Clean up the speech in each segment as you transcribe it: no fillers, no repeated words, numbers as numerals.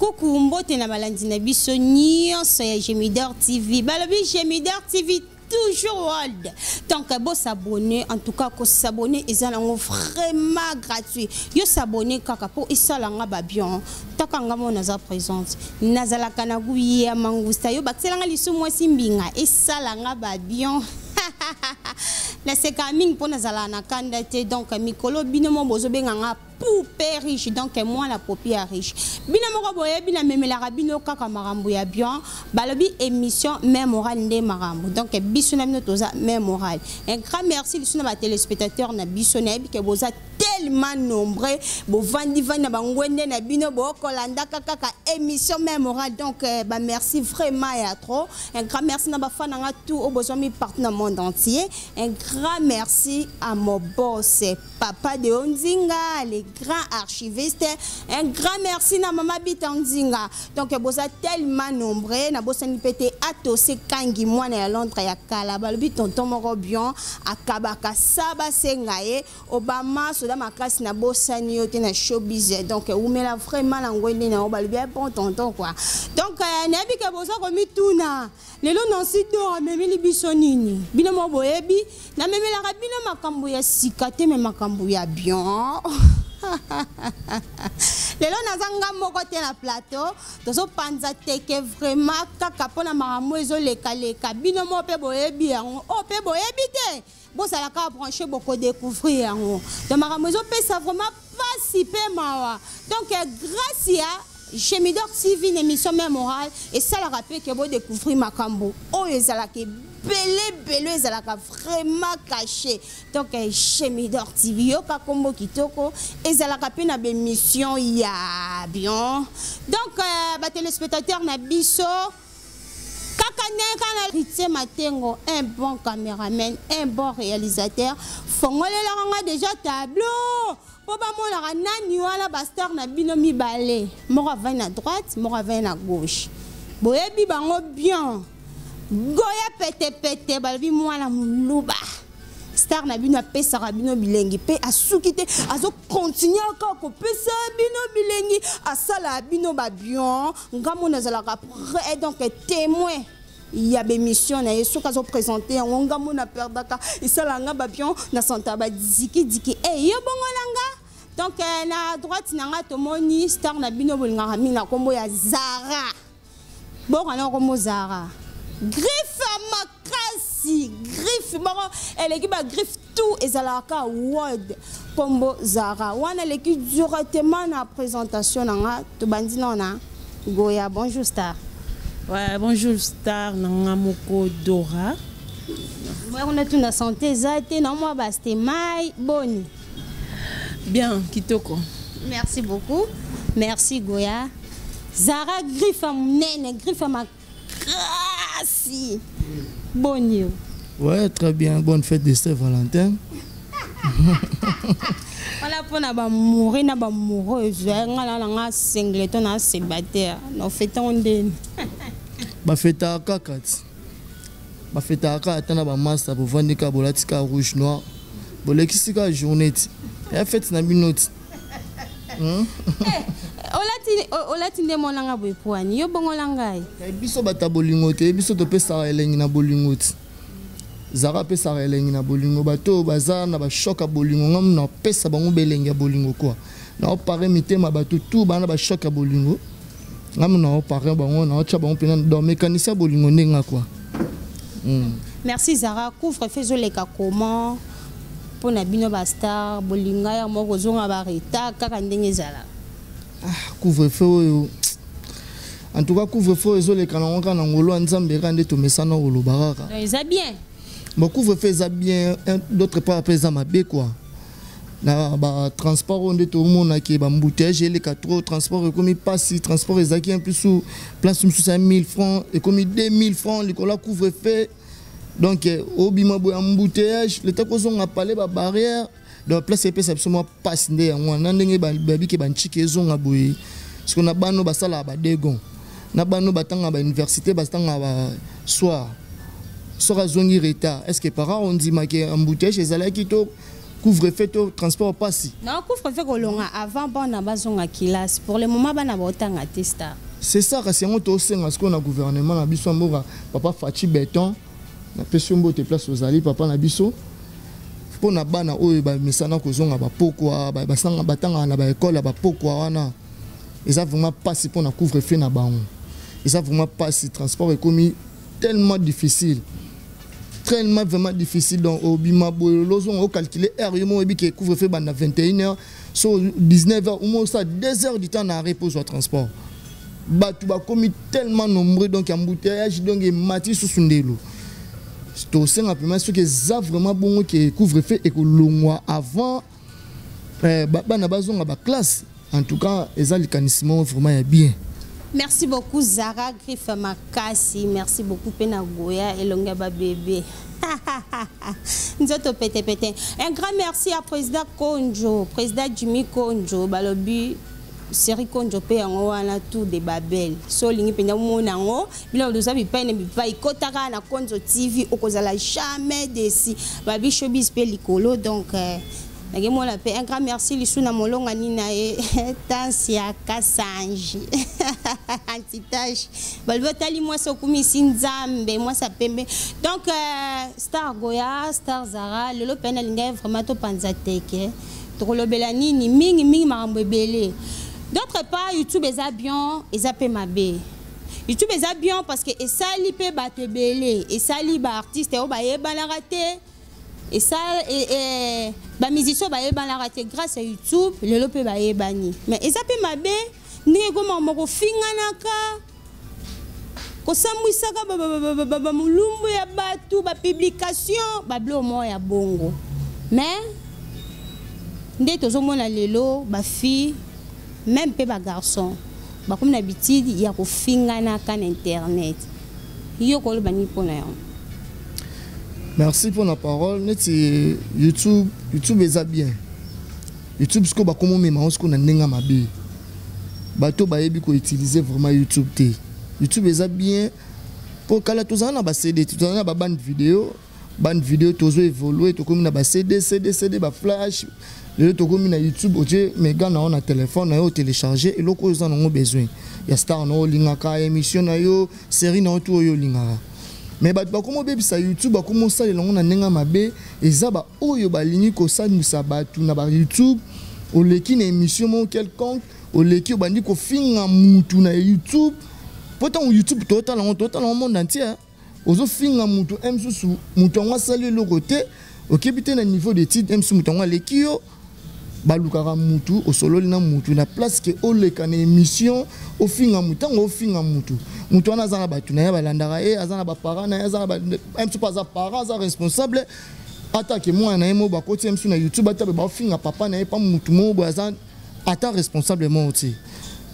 Coucou mbote na balandi na biso nyonso ya Gemidor TV. Balobi Gemidor TV toujours world. Donc bo s'abonner, en tout cas ko s'abonner eza nango vraiment gratuit. Yo s'abonner kaka po esala nga ba bien. Taka nga mo naza présente. Nazalaka na goût ya mangusta yo bakisela nga lisu mwasi mbinga esala nga ba bien. Naseka mingi mpo nazala na kanda te, donc mikolo bino mo bozobenga nga poupée riche, donc mwana popi ya riche. Bino moko boyebi na memelaka bino kaka makambo ya bien. Balobi émission même moral nde makambo, donc biso na bino toza même moral. Un grand merci lisu na ba téléspectateurs na biso, nayebi ke boza tellement nombreux, bovandi vandi na bangwende na bino bokolandaka kaka émission même moral. Donc ba merci vraiment ya trop. Un grand merci na bafan na nga tout oyo bozwami partout na monde entier. Un grand merci à mon boss Papa de Ondinga, les grands archivistes. Un grand merci na Mama Bita Ondinga. Donc boza tellement nombreux na bosani pete atose kangi mwana ya Londres ya kala balobi tonton moko bien akabaka saba senga ye Obama soda makasi na bosani yo te na showbiz. Donc umela vraiment na ngwende na balobi bon tonton quoi. Donc nayebi ke boza komituna lelo Nancy Dora amemeli biso nini? Bino mo boyebi namemelaka bino makambo ya sika te, me makambo ya bien. Lelo naza nga moko te na plateau, tozopanza teke vraiment kaka mpona makambo ezolekaleka. Bino mo mpe boyebi yango, oyo mpe boyebi te, bozalaka branché bokodécouvrir yango. Donc makambo ezopesa vraiment pasi mpe mawa. Donc grâce ya Gemidor TV, une émission même morale, et ça la rappelle que vous découvrez makambo. Oh, ezalaka ebele ebele, ezalaka vraiment caché. Donc Gemidor TV, yoka kombo kitoko, ezalaka pe na émission ya bien. Donc ba téléspectateurs na biso kaka ndenge na Ritse Matengo, un bon caméraman, un bon réalisateur, fongolelaka nga déjà tableau po bamonaka nani wana ba star na bino mibale, moko avandi na droite, moko avandi na gauche, boyebi bango bien. Goya petepete, balobi mwana moluba star na bino apesaka bino bilengi mpe asuki te, azokontinue kaka kopesa bino bilengi, asalaka bino babion. Ngambo nazalaka prêt, donc témoin ya bémission na ye, soki azoprésente yango ngambo na perdaka, esalaka nga babion na santa badikidiki e yo bongo na nga. Donc na droite na nga tomoni star na bino bolingaka mingi na nkombo ya Zara. Bokana nkombo Zara, griffe makasi, griffe moko eleki ba griffe tout ezalaka word. Nkombo Zara wana eleki directement na présentation na nga. Tobandi nao na Goya. Bonjour star. Ouais, bonjour star nanga moko Dora. Kuna tuna santé eza te na mwa baste mai boni? Bien, kitoko. Merci beaucoup. Merci Goya. Zara, griffe ya monene, griffe ya makasi. Boni yo? Ouais, très bien. Bonne fête de Saint-Valentin. Wana mpona bamoure na bamoureuse, nga na nanga singleton na célibataire, na ofetango ndeni? Bafetaka kaka ti bafetaka kaka ata na bamasta, bovandi kaka, bolati kaka rouge noir, bolekisi kaka journée ti ya fête na bino ti. Olati nde monanga boye poani yo bongola ngai. Biso bato ya bolingo te, biso topesaka elengi na bolingo ti. Zara apesaka elengi na bolingo, bato oyo baza na bachoc ya bolingo, ngamu napesa bango belengi ya bolingo kua naopare mitema. Bato tu baa na bachoc ya bolingo, ngamu naopare bango, naotya bango mpena donc mécanicien ya bolingo ndenga kua. Merci Zara. Couvre feu ezoleka comment mpona bino bastar? Bolinga ya moko kozonga baretard kaka ndenge ezala? Ah, couvre feu oyo, en tout cas couvre feu oyo ezoleka nango kaka na ngolo ya Nzambe, kaka nde tomesana koloba kaka. Eza bien. Bon, couvre feu eza bien, d'autre part mpe eza mabe quoi. Na batransport oyo nde tomonaki baembouteillage eleka trop, transport ekomi mpasi. Transport ezalaki un plus place mosusu ya 1000 francs ekomi 2000 francs likolo ya couvre feu. Donc obima boye embouteillage, leta kozonga pale babarrière, donc place epesa biso mwa mpasi nde yango wana. Ndenge babike bantike ezonga boye, siko na bano basalaka badegon, na bano batanga bauniversité, batanga ba soir, soki azongi retard, est ce que parent ondimaki embouteillage ezalaki to Couvre-feu to transport pasi. Non, couvre-feu kolonga avant bana bazonga classe. Pour le moment bana baotanga te, star. C'est ça, kasi yango tosenga sikoyo na gouvernement na biso ya mboka, papa Fatshi Béton, napesi yo mbote place ozali, papa na biso, mpo na bana oyo bamesana kozonga bapokwa, batangaka na baekole ya bapokwa wana, eza vraiment mpasi mpo na couvre-feu na bango. Eza vraiment mpasi, transport ekomi tellement difficile, tellement vraiment difficile. Donc obima boye, lozonga, ocalcule heure yo moko oyebi ke couvre-feu banda 21 heures, so 19 heures omo osala 2 heures du temps na arrêt pozwa transport. Bato bakomi tellement nombreux, donc embouteillage, donc emati susu ndelo. Tosenga vraiment, soki eza vraiment bongo ke couvre-feu ekolongwa avant bana bazonga baclasse, en tout cas eza likanisi moko vraiment ya bien. Merci beaucoup Zara Griffe Makasi, merci beaucoup pena Goya elonga ba bébé. Nzoto pete pete. Un grand merci à président Konjo, président Jimmy Konjo, balobi série Konjo pe yango wana Tour de Babel. So lingi penda mona yango, bino doza bipai na bipai kotaka na Konjo TV, okozala jamais déçu. Babi showbiz pe likolo, donc nagemona pe un grand merci lisu na molonga nina ye Tansia Kasanji antitage balobi otali mwasi okumisi Nzambe, mwasi apembe. Donc star Goya, star Zara, lelo mpe nalingai vraiment topanza teke, tokolobela nini mingi mingi, makambo ebele. D'autre part, YouTube eza bien, eza mpe mabe. YouTube eza bien parce que esali mpe bato ebele, esali baartiste oyo bayebanaka te, esa bamusicien bayebanaka te. Grâce à YouTube lelo mpe bayebani. Mais eza mpe mabe ndenge ekoma moko kofinganaka, kosambwisaka bamolumbu ya bato, bapublication, babilo moko ya bongo. Mais nde tozomona lelo bafille, même mpe bagarçon, bakomi na habitude ya kofinganaka na internet. Yo koloba nini mpona yango? Merci pour la parole. Neti YouTube, YouTube eza bien. YouTube sikoyo bakoma omema yango sikoyo na ndenge ya mabe. Bato bayebi koutiliser vraiment YouTube te. YouTube eza bien mpo kala tozala na baCD, tozala na babande vidéo, bande vidéo. Tozo évolue, tokomi na baCD, CD, CD, baflash. Lelo tokomi na YouTube, otie mega na yo na telefone na yo, otélécharge eloko oyo oza nango besoin ya star na yo olingaka, émission na yo, série na yo, tu oyo olingaka. Mais bato bakoma obebisa YouTube, bakoma osalela yango na ndenge ya mabe. Eza baoyo balingi kosalisa bato na bayoutube. Oleki na émission moko quelconque, oleki, obandi kofinga mutu na YouTube, po ntango YouTube totala yango, totala yango monde entier. Ozofinga mutu e mosusu, mutu yango asali eloko te, okebi te na niveau d'étude e mosusu, mutu yango aleki yo. Balukaka mutu, osololi na mutu na place ke oleka na émission ofinga mutu. Ntango ofinga mutu, mutu wana aza na bato na ye balandaka ye, aza na baparent na ye, aza na mosusu mpe aza parent, aza responsable. Ata ke mwana na ye moko bakoti ye mosusu na YouTube, ata be baofinga papa na ye pa mutu moko boye, aza ata responsable moko te,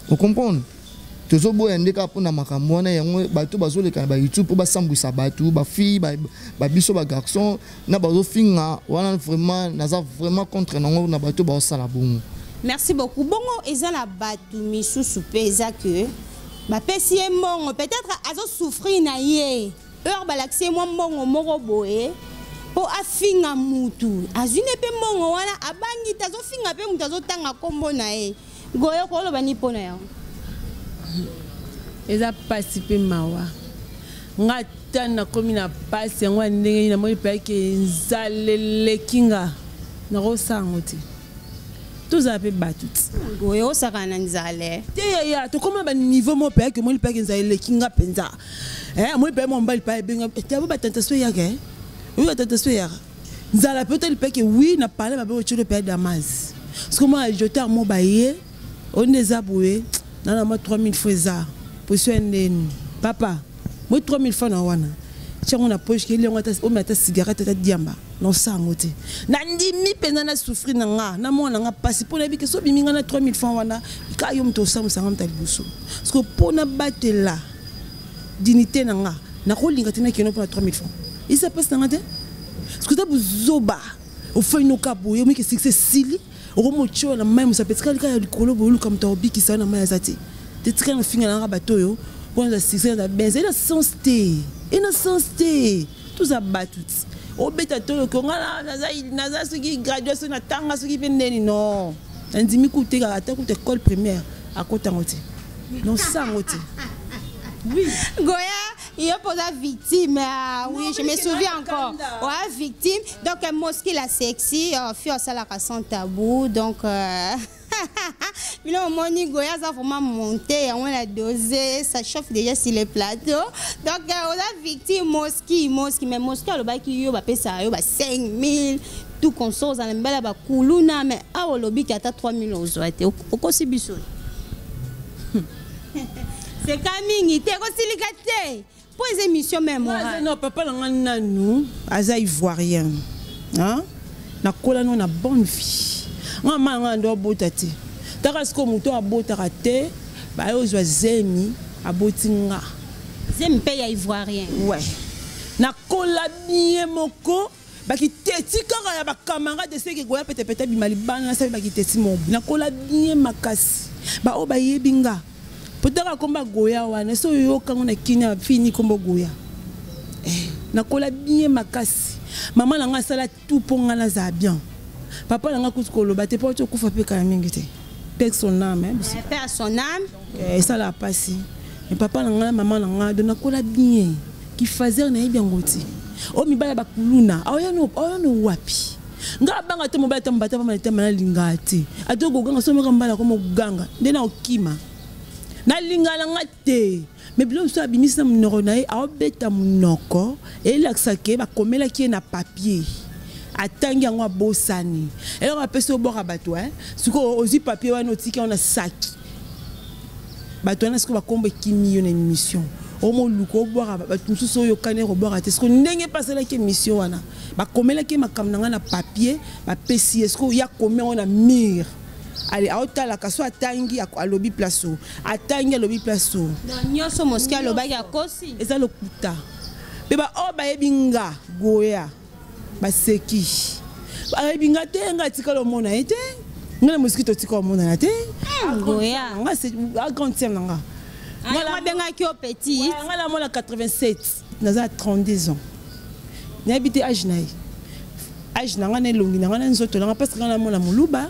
ocomprendre? Tozoboya nde kaka mpona makambo wana. Yango bato bazoleka na bayoutube mpo basambwisa bato, bafille, babiso, bagarçon na bazofinga wana, vraiment naza vraiment contre nango na bato baosala bongo. Merci beaucoup. Bongo eza na bato misusu mpe eza ke bapesi ye mbongo, peut-être azosouffrir na ye, heure balakisi ye mwa mbongo moko boye mpo afinga mutu, azwi ne mpe mbongo wana, abangi te, azofinga mpe mutu, azotanga nkombo na ye. Goyo, koloba ni mpo na yango? Eza mpasi mpe mawa. Nga ata nakomi na mpasi yango ya ndenge nini, namoni mpe ke nzala eleki nga, nakosala yango te. Tozala mpe bato ti. Goyo, osaka na nzala? Te yaya, tokóma baniveau moko mpe yake omoni mpe yake nzala eleki nga mpenza. Amoni mpe mwa mobali mpe ebenga te, bo batentation eyaka, oyo batentation eyaka, nzala mpe otali mpe ke wi na pale mabe otyelo mpe ya damas, parce que mwa jotar mo baye oyo nde eza boye nana mwa 3000 fois, eza position ya ndeni papa moi 3000 fois na wana tiango na poche ke eliango, ata omi, ata cigarette, ata diamba, nosala yango te. Nandimi mpenza na souffrir na nga na mwana nga mpasi mpo nayebi ke so obimi nga na 3000 francs wana, ka yo moto osambwisanga moto ya liboso, parce que mpo nabatela dignité na nga, nakolinga te nakende mpo na 3000 francs, eza mpasi na nga te, parce que eza bozoba. Ofai noka boye, omiki succès esili, okomi otiola na mai mosapi etikali kaka ya likolo boye, oluka moto akobikisa yo na mai aza te. Te, tikali na finga nanga bato oyo mpona za succès na benz, ena sens te, ena sens te. Toza bato ti. Obeta tolo ko nga naza soki graduat, soki natanga, soki mpe ndeni, non, nandimi kutu te. Kaka ata kutu école primaire akotango te, nosango te, oui. Goya, yo mpoza victime. Ah, oui, je me souviens encore. Ouais, victime. Donc Mosky la sexy, fille osalaka sans tabou. Donc bino omoni Goya aza vraiment monté yango na dosé, ça chauffe déjà sur le plateau. Donc oza victime, Mosky. Mosky, mais Mosky alobaki yo bapesaka yo ba 5000, tout consort, ozala mibala bakuluna, mais awa olobiki ata 3000 ozwa te. Okosi biso, seka mingi te, kosilika te mpo eza émission même. Non, papa na nga nanu aza ivoirien, hein? Nakola no na bonne vie. Nga ma nga ndo abota te. Taka sikoyo moto abotaka te, baye ozwa zemi, aboti nga. Zemi mpe ya ivoirien? Ouais, nakola bien moko, bakiteti kaka ya bacamarade seke Goya petepete bima libanda, nasali bakiteti mobu. Nakola bien makasi. Baoyo bayebi nga po taka komba Goya wana, so oyokango na kini fini kombo Goya. Nakola bien makasi. Mama na nga asala tout mpo nga nazala bien. Papa na nga kutu koloba te, mpo oti okufa mpe kala mingi te, paix son âme. Paix à son âme. Esalaka mpasi, mais papa na nga na mama na nga, donc nakola bien. Kifazer nayebi yango ti oyo mibali ya bakuluna aoyano wapi. Nga abanga te mobali ata mbata pamba netema, nalingaka te. Ata okoganga so moko mbala koma okoganga nde na okima, nalinga na nga te. Mais biloko mosusu abimisi na monoko na ye, aobeta monoko, elakisa ke bakomelaki ye na papier, atangi yango, abosani eloko apesi. Obwaka bato, sikoyo ozwi papier wana, otiki yango na saki. Bato wana sikoyo bakombo ekimi yo na émission, omoluka obwaka bato mosusu oyo okani kobwaka te. Sikoyo ndenge mpe asalaki émission wana, bakomelaki makambo na ngai na papier, bapesi ye. Sikoyo ya komi yango na mire, ale aotalaka so atangi, alobi place o atangi, alobi place o. Nyonso Moski alobaki, akosi. Eza lokuta. Mpe baoyo bayebi nga Goya baseki, bayebi nga te. Nga atikala omona ye te, nga na Moski totika omonana te. Goya. Nga grande sœur na nga. Abengaki yo petit. Nga namona 87, naza 32 ans. Nayebi te age na ye, age na nga na elongi na nga na nzoto na nga, parce que nga namona moluba,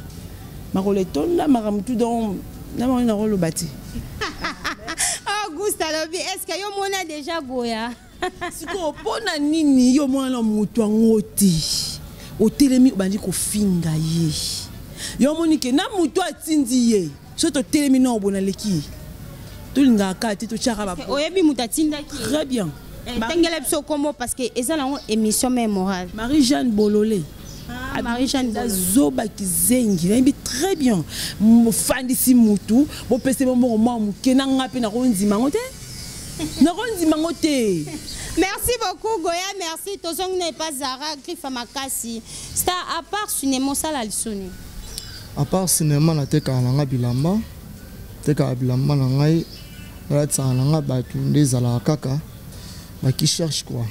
makolo etonda, makambo tu. Donc namoni nakoloba te. Auguste alobi, est ce que yo mona déjà Goya? Sikoyo mpo na nini yo mwana na moto yango te, otelemi, obandi kofinga ye? Yo omoni ke na moto atindi ye, so totelemi na obona leki ye, tolingaka kaka te, totyaka. Oyebi moto atindaki? Très bien. Tengela biso kombo, parce que eza nango émission mémorable. Marie Jeanne Bololé. Ah, Marie Jeanne. Azobaki zengi, nayebi très bien. Mofandisi mutu, bopesi mbongo mwa moke na nga mpe nakondima yango te, nakondima yango te. Merci beaucoup Goya, merci. Tozongi na epa Zara Griffe makasi. Star, à part cinéma, osala lisoni? À part cinéma, natekaka na nga bilamba, tekaka bilamba na ngai, nalatisaka na nga bato nde ezalaka kaka baki cherche quoi.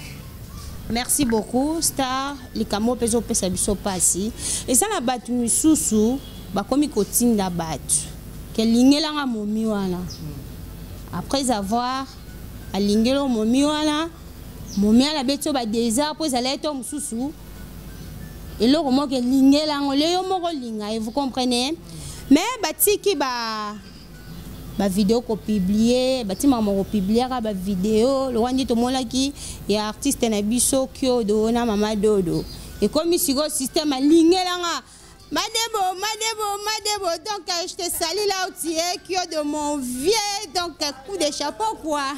Merci beaucoup Star. Likambo mpe ezopesa biso mpasi, eza na bato misusu bakomi kotinda bato ke lingelanga momi wana. Après avoir alingeli oyo momi wana, momi wana abeti oyo badésert mpo ezala ye to mosusu eloko moko elingelango le yo moko olinga ye, vous comprenez? Mais batiki ba bavideo kopublier, batimaka moko kopubliaka bavideo lokwa nde tomonaki ya artiste na biso Kiodo na Mama Dodo. Ekomi sikoyo système alingelanga Madebo, Madebo, Madebo. Donc, je te salue là où tu es, Kiodo, mon vieux. Donc, coup de chapeau, quoi.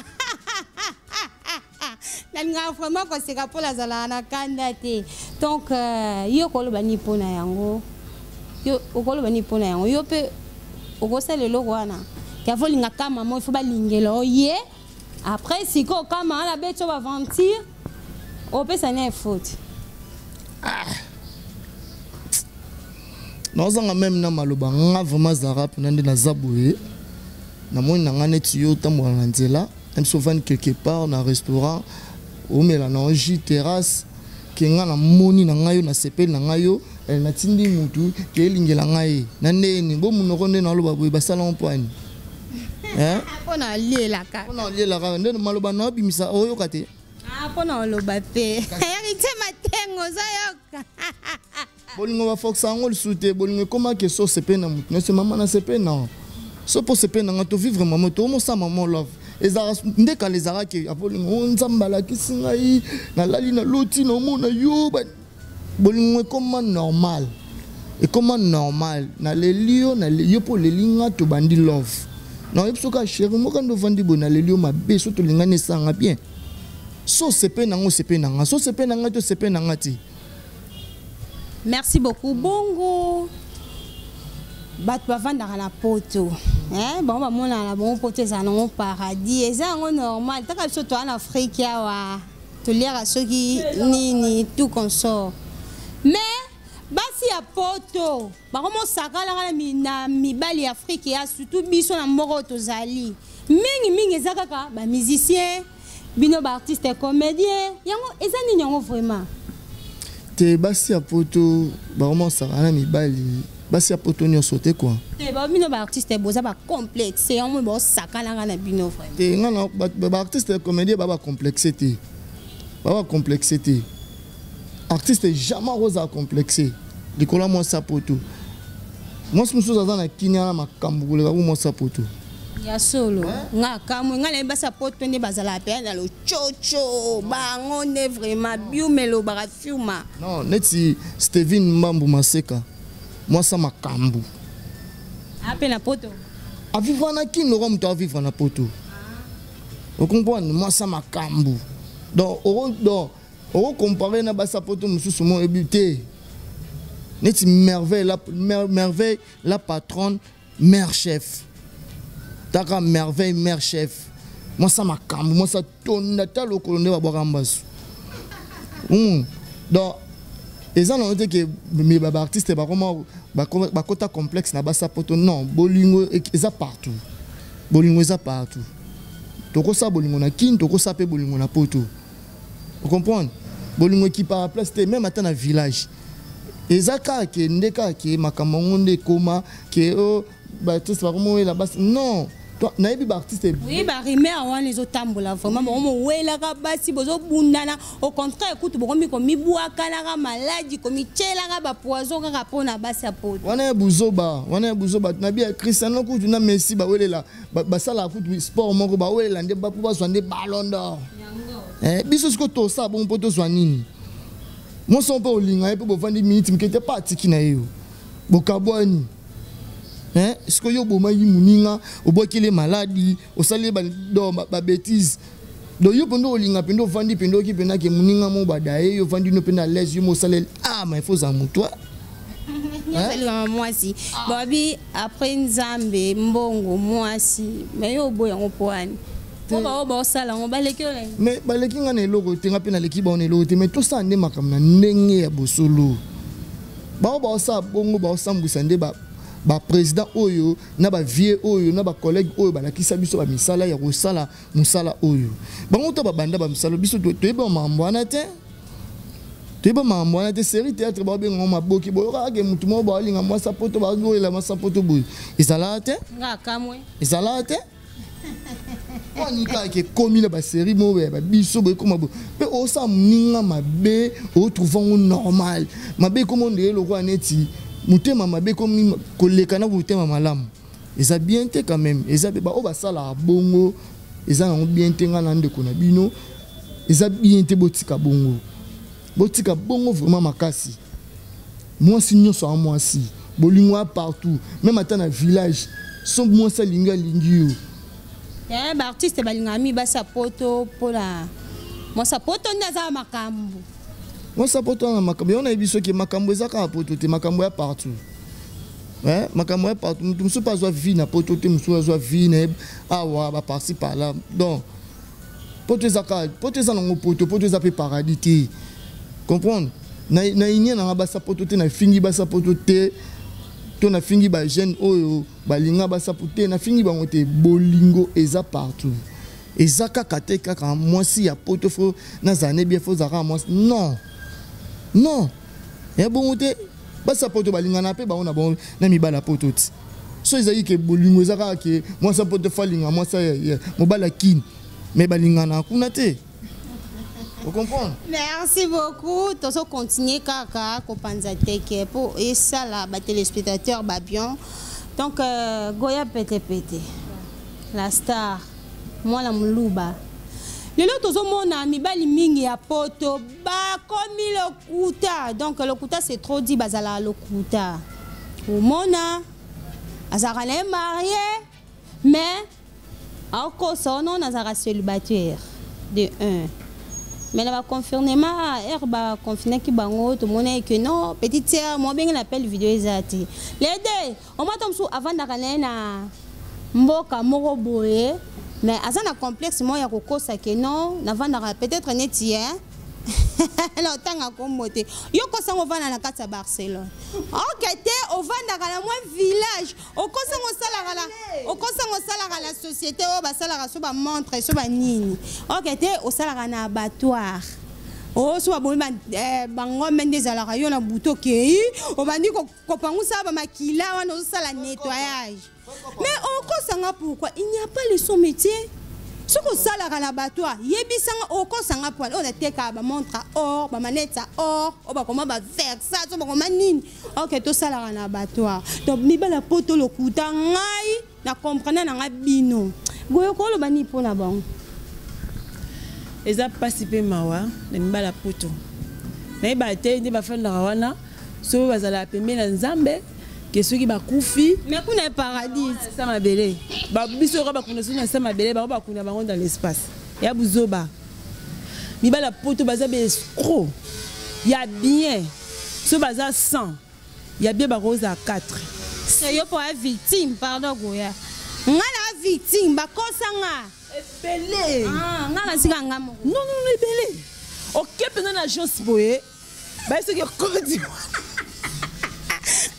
Nalingaka vraiment koseka mpo nazalaka na kanda te. Donc yo okoloba nini mpona yango? Yo okoloba nini mpona yango? Yo mpe okosala eloko wana ke avolinga kama mo, ifo balingela oye. Après sikoyo kama wana beti oyo baventure, opesa na faute. Ah. Nazanga même na maloba. Nga vraiment Zara mpena nde naza boye, namoni na nga neti yo otambola na nzela, même so ovandi quelque part na restaurant, omela na jus, terrasse, ke nga namoni na ngai yo, nasepeli na ngai yo, natindi mutu ke elingela ngai na ndeni bo monoko nde naloba boye, basalango mpo ani? Mpona olielaka. Mpona olielaka nde maloba na obimisa, oyoka te. Mpona oloba te, Héritier Matengo. Sengo ozoyoka. Bolingo baforsa yango lisusu te. Bolingo ekomaki so osepe na motu nyonso, mama na sepe na so mpo sepe na nga tovivre mama toomosala mama love. Ezalaka nde kala, ezalaka ke bolingo o Nzambe alakisi ngai, nalali, naloti, naomona yo. Bolingo ekoma normal, ekoma normal. Naleli yo, yo mpo oleli nga, tobandi love. Nayebi soki chéri moko nde ovandi boye, naleli yo mabe, so tolingani, esanga bien. So osepe na nga, osepe na nga, so osepe na nga te, osepe na nga te. Merci beaucoup. Bongo bato bavandaka na poto, bango bamonaka na bango poto ezala nango paradis, eza yango normal. Taka biso toa na Afrique awa, toliaka soki nini, tout consort, mais basi ya poto bakomosakalaka na mibali ya Afrique ya surtout biso na mboka oyo tozali mingimingi, eza kaka bamusicien, bino baartiste comédien. Yango eza nini yango vraiment? Te, basi ya poto bakomosaka na mibali, basi ya poto nyonso te quoi. Te, bino baartiste boza bacomplexe, yango bosakanaka na bino vraiment. Te, nga na baartiste comédien ba bacomplexe te, ba bacomplexe te. Artiste jamais akozala complexe likolo ya mwasi ya poto. Mwasi mosusu aza na kinia na makambo koleka ku mwasi ya poto. Ya solo, nga kamwe, nga nayebi basi ya poto nde bazalaka mpe na lochocho, bango nde vraiment biuma elobaka fiuma. Non, neti Steven Mbambu Maseka, mwasi ya makambo. Ape na poto. Avivre na Kini lokwa moto avivre na poto, ocomprendre? Mwasi ya makambo, donc donc okocompare na basi ya poto mosusu mo oyebi te, neti Merveille la, Merveille la patronne, mère chef. Taka Merveille, mère chef, mwasi ya makambo, mwasi atonda ta lokolo nde babwaka mbasu. Donc eza nango te ke baartiste bakoma bakota complexe na basi ya poto. Non, bolingo eza partout, bolingo eza partout. Tokosala bolingo na Kini, tokosala mpe bolingo na poto, ocomprendre? Bolingo ekipaka place te, même ata na village. Eza kaka ke nde kaka ke makambo yango nde ekoma ke o baartiste bakoma oyela basi. Non, nayebi baartiste. Oui, barumeur wana ezotambola vraiment, bango mowelaka basi, bozobundana. Au contraire kutu bokomi komibwakanaka maladi, komitielaka bapoison kaka mpona basi ya poto. Wana ya buzoba, wana ya buzoba. Nabi ya Cristiano kutu na Messi bawelela, basalaka kutu sport moko, bawelela nde po bazwa nde Ballon d'Or. Biso sikoyo tosala bongo mpo tozwa nini? Mwasi mpe olinga ye mpe bovandi miniti moke te, pa atiki na ye yo, bokabwani. Sikoyo yo obomaki moninga, obwakeli maladi, osali babêtises. Donc yo mpenza olinga mpenza, ovandi mpenza, oki mpenza ke moninga mo bada ye, yo ovandi no mpenza à l'aise, yo mo osaleli. Ah, mais faut ozala motu. Nyonso mwasi babi après Nzambe, mbongo, mwasi. Mais yo oboya yango mpo wani? Mpo bao baosala yango baleki yo. Mais baleki nga na eloko te, nga mpe naleki bao na eloko te. Mais tosala nde makambo na ndenge ya bosolo. Bao baosala bongo, baosambwisa nde baprésident oyo na bavieux oyo na bacollègue oyo balakisa biso bamisala ya kosala mosala oyo. Bango to babanda bamisala, biso toyeba makambo wana te, toyeba makambo wana te. Série théâtre baobengango maboki, boyokaka ke motu moko baolinga mwasi poto, baolela mwasi poto boye, ezalaka te, ezalaka te. Wani kaka ekomi na basérie moko ya babiso boye, ekoma boye mpe osala moninga mabe, otrouve yango normal. Mabe ekoma ondeye lokola neti motema mabe ekomi koleka na motema malamu. Eza bien te quand même, eza baoyo basalaka bongo, eza nango bien te. Ngai na ndeko na bino, eza bien te, botika bongo, botika bongo vraiment makasi. Mwasi nyonso a mwasi, bolingo ya partout, même ata na village, so mwasi alingi, alingi yo. Baartiste balingaka mi basi ya poto mpona mwasi ya poto nde aza makambo. Mwasi ya poto wana makambo yango, nayebi soki makambo eza kaka poto te, makambo ya partout, makambo ya partout. Moto mosusu mpe azwa vie na poto te, mosusu azwa vie na ye awa, baparci par là. Donc poto eza kaka poto, eza nango poto, poto eza mpe paradis te, comprendre? Na inie nanga basa poto te, nafingi basa poto te, to nafingi bajeune oyo balinga basa poto te, nafingi bango te. Bolingo eza partout, eza kaka te kaka mwasi ya poto faut nazala ne bien, faut ozala kaka mwasi. Non, non, ya bongo te. Basi ya poto balingana mpe bango na bango na mibali ya poto ti. So ezali ke bolingo eza kaka ke mwasi ya poto faut alinga mwasi mobali ya Kini, mais balingana kuna te. Ocomprendre? Merci beaucoup. Tozo continuer kaka kopanza teke po esala ba téléspectateurs ba bien. Donc Goya Pete Pete, la star, mwana muluba. Lelo tozomona mibali mingi ya poto bakomi lokuta. Donc lokuta, c'est trop dit, bazala lokuta. Omona azalaka na ye marié, mais akosa ono nazalaka célibataire de 1. Mais na baconfinement, ere baconfinaki bango, tomonaki que non, petite sœur mo obenge na appel vidéo eza te. Les deux omata mosusu avandaka na ye na mboka moko boye, mais aza na complexe moko ya kokosa ke non, navandaka peut-être neti ye na otanga kombo te. Yo kosango ovanda na kati ya Barcelone, ok te, ovandaka na mwa village, okosango osalaka na, okosango osalaka na société oyo basalaka so bamontre so banini, ok te, osalaka na abattoir oyo so babomi bangombe nde ezalaka yo na butu, okei obandi kopangusa bamakila wana, ozosala nettoyage. Mais okosanga pourquoi? Il n'y a pas le son métier. Soki osalaka na abattoir, yebisanga. Okosanga poile oyo natekaka bamontre ya or, bamanete ya or oyo bakoma baversa so bakoma nini, ok, tosalaka na abattoir. Donc mibala poto lokuta, ngai na comprendre na ngai bino boye koloba nini mpo na bango? Eza mpasi mpe mawa na mibala poto. Nayeba te nde bafandaka wana soki bazalaka pembeni na Nzambe, ke soki bakufi. Mais kuna paradis. Sa mabele, biso kaka bakunda soki na sa mabele, bango bakunda bango dans l'espace ya buzoba. Mibala poto baza baescroc ya bien. So baza 100 ya bien, bakozala 4. Yo mpo ya victime, pardon Goya, nga na victime, bakosanga. Ebele. Ah, nga na sika nga moko. Non, non, non, ebele. Oke mpenza na agence boye, baye soki code.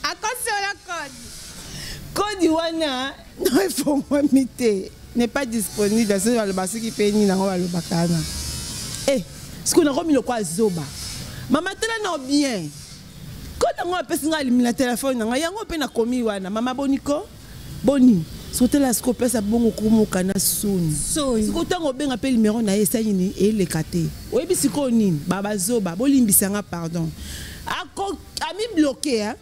Akosi ola code. Code wana no efongwami te, n'est pas disponible. Soki baloba, soki mpe nini yango balobaka wana e sikoyo nakomi lokwa azoba. Mama, tala na bien code yango apesi ngai, alimi na telefone na ngai yango mpe nakomi wana. Mama, boniko boni sotala sikoyo opesa bongo komoka na soni. Soni. Sikoyo ntango obenga mpe numero na ye esali nini, eleka te. Oyebi sikoyo nini, babazoba, bolimbisanga, pardon. Amibloquer, hein?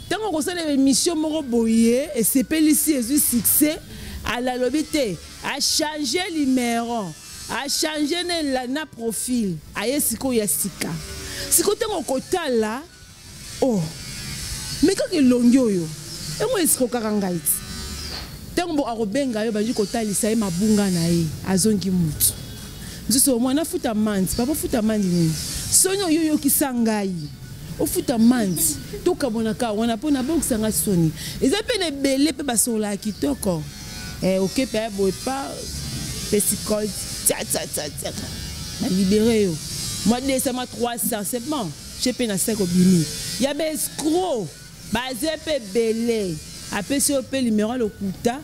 Ntango kosala émission moko boye esepelisi, ezwi succès, alalobi te, achange numéro, achange na profil, aye sikoyo ya sika. Sikoyo ntango kotala, oh, mais kaka elongi oyo yango esikokaka ngai ti ntango bo akobenga yo, bandi kotalisa ye mabunga na ye, azongi mutu mosusu. Omwana afuta mandi, papa ofuta mandi nini? Soni oyo oyokisa ngai, ofuta mandi, tokabonaka wana mpo nabokisanga soni. Eza mpe na ebele mpe basololaka kitoko. Oke mpe aya boye pa pesi code, tia tia tia tia, balibere yo mwa 200, mwa 300, c'est bon, tie mpe na sek, obimi. Ya baescroc baze mpe ebele. Apesi yo mpe numero ya lokuta,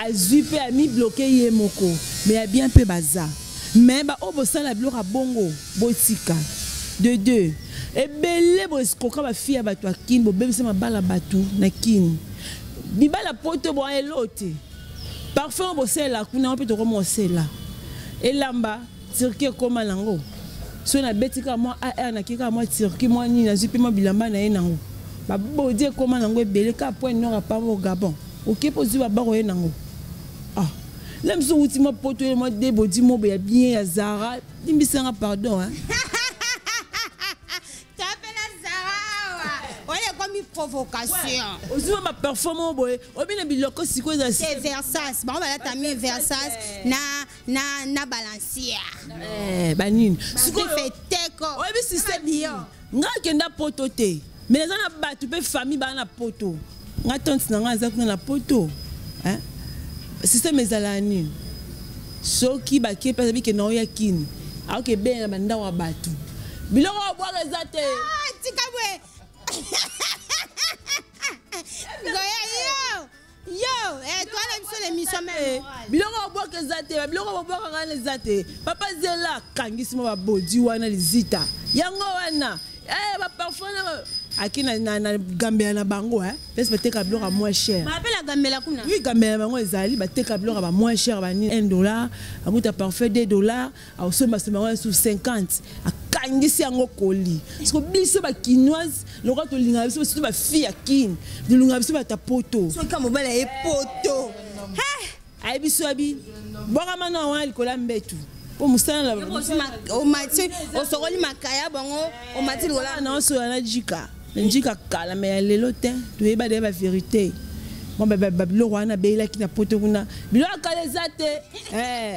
azwi mpe amibloquer ye moko. Mais ya bien mpe baza, mais baoyo bosala biloko ya bongo, botika. De deux, ebele boescroka bafille ya bato ya Kini, bobebisa mabala bato na Kini. Mibala poto bo elo te, parfum oyo bosalela kuna mpe tokoma osela elamba Turquie ekóma nango. So nabeti kaka mwa ar, naki kaka mwa Turquie, mwa nini, nazwi mpe mwa bilamba na ye nango, babodi ekóma nango ebele kaka Point Nord apamba Gabon, oke mpo ozwi babako ye nango. Ah, la mosusu wuti mwa poto ye mwa de bodi mobo ya bien ya Zara, limbisanga, pardon, hein. Tapela Zara awa wana ekomi provocation. Ozwi mwa baparfum moko boye, obi na biloko sikoyo eza. C'est Versace, bango balata mi Versace na Balenciaga. Banini. Feteko. Oyebi système nga akenda poto te, mais naza na bato mpe famille baa na poto. Nga tante na nga aza kuna na poto. Système ezalaka nini? Soki bakie mpe azabi ke na oya Kini, aoke ebele na bandako ya bato, biloko ya bwaka eza te. Tika boye Goya, yo yo, toi na biso l'émission même. Biloko ya bwaka eza te, biloko bobwakaka wana eza te. Papa zela akangisi mwa babodi wana, lizita yango wana, baparfum na Aki na gambela na bango, place bateka biloko ya moins cher. Bapela gambela kuna? Oui, gambela na bango ezali, bateka biloko ya ba moins cher, bani 1 dollar, akuta parfum 2 dollar, akosombasomba yango sur 50, akangisi yango koli. Parce biso bakinoise, lokola tolingaka biso, surtout bafille ya Kine, tolingaka biso bato ya poto. Soki mobali aye poto? Ayebi so abi bwakama na wana likolo ya mbetu mpo mosala. Omati, osokoli makaya bango, omati likolo. Na osola na jika na njika kala, me ya lelo te, toyeba deya bavérité. Mwa babiloko wana abeyelaki na poto kuna, biloko ya kala eza te.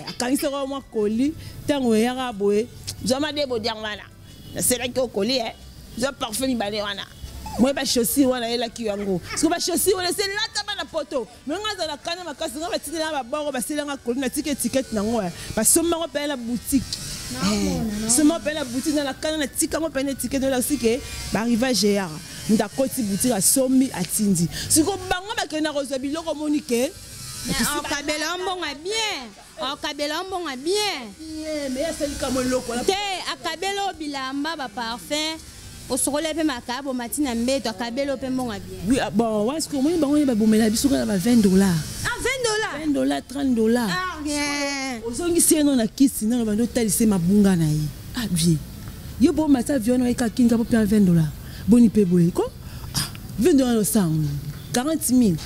Akangisaka mwa koli. Ntango eyaka boye, zwama de bodiango wana, naselaki okoli, zwa parfum mibale wana, moye bachaussure wana, ayelaki yango. Siko bachaussure wana eselata bana poto. Me nga azala kana makasi, nga batindela babongo, baselanga koli, natika étiquette nango, basomba yango mpe na boutique, somba mpe na boutique na kana, natika yango mpe na étiquette, olakisi ke baarrivage eyaka. Moto akoti boutique, asombi, atindi. Siko bango bakenda kozwa biloko, omoni ke Okabela mbongo bien, akabela mbongo bien. Mais asali kamwa eloko. Te, akabela o bilamba, baparfum, osokoli mpe makaya, bomati na mbeto, akabela o mpe mbongo bien. Oui, ah, bon, wana sikoyo omoni bango babomela biso kaka na ba 20 dollars. Ah, 20 dollars? 20 dollars, 30 dollars. Ah, rien. Ozongisi ye no na kisi nano, bandi otalisa ye mabunga na ye. Ah bien, yo bomata avion wana, oyeka kinga po mpe 20 dollars, boni mpe boye ko. Ah, 20 dollars osango 40 000,